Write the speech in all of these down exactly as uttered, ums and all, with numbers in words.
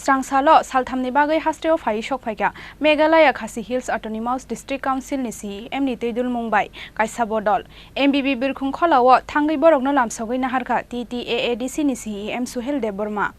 Chwrangsalo salthamni bagwi hasteo phaiwi sokphaikha Meghalaya Khasi Hills Autonomous District Council ni C E M ni twi dulmung bai kaisa bodol. M B B birkhung kholao thangwi borokno lamsogwi naharkha T T A A D C ni C E M Suhel Debbarma.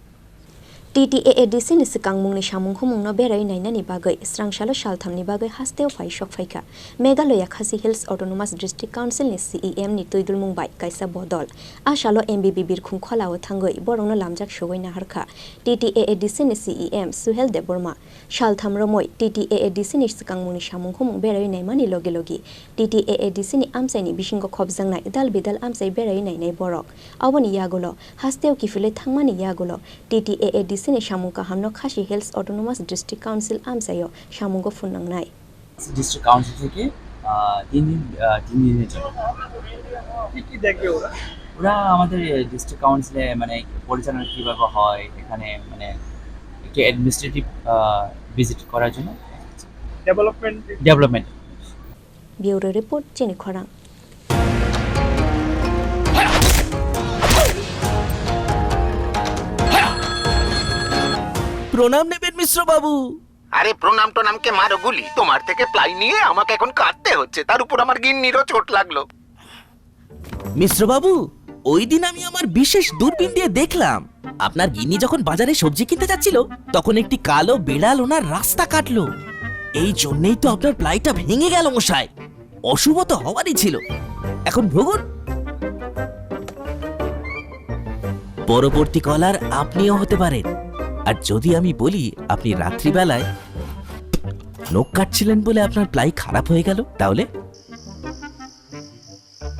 T T A A D C ni swkangmungni samung humungno beraiwi nainani bagwi chwrangsalo salthamni bagwi hasteo phai sokphaikha Meghalaya Khasi Hills Autonomous District Council ni C E M ni twi dulmung bai kaisa bodol. A salo M B B birkhung kholao thangwi borokno lamjak sogwi naharkha T T A A D C ni C E M Suhel Debbarma. Saltham romwi T T A A D C ni swkangmungni samung humung beraiwi naimani logi logi T T A A D C ni amchaini bisingo khopjaknai dal bidal amchai beraiwi nainai borok. Aboni yagulo hasteo kiphilwi thangmani yagulo T T A A D C ni samung kahamno Khasi Hills Autonomous District Council amchaio samungo phunuknai. District council থেকে আহ, তিন দিন আহ, তিন দিনের জন্য। কি কি দেখবে ওরা? ওরা আমাদের ডিস্ট্রিক্ট কাউন্সিলে মানে পরিচালনা কীভাবে হয়, এখানে মানে একটু অ্যাডমিনিস্ট্রেটিভ ভিজিট করার জন্য। Development. Development. Bureau report, Chini Khorang. প্রণাম নেবেন মিশ্র বাবু। আরে প্রণাম টনামকে মারো গুলি, তোমার থেকে প্লাই নিয়ে আমাকে এখন কাঁদতে হচ্ছে, তার উপর আমার গিন্নিরও চোট লাগলো। মিশ্র বাবু, ওই দিন আমি আমার বিশেষ দূরবীন দিয়ে দেখলাম, আপনার গিন্নি যখন বাজারে সবজি কিনতে যাচ্ছিল, তখন একটি কালো বিড়াল ওনার রাস্তা কাটলো। এই জন্যই তো আপনার প্লাইটা ভেঙে গেল মশাই। অশুভ তো হওয়ারই ছিল। এখন ভুগুন। পরবর্তী কলার আপনিও হতে পারেন। আর যদি আমি বলি আপনি রাত্রিবেলায় নখ কাটছিলেন বলে আপনার প্লাই খারাপ হয়ে গেল, তাহলে?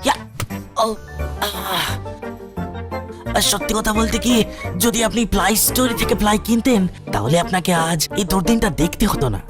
ইয়া, ও, আহ। আর সত্যি কথা বলতে কি, যদি আপনি প্লাই স্টোরি থেকে প্লাই কিনতেন, তাহলে আপনাকে আজ এই দুর্দিনটা দেখতে হতো না।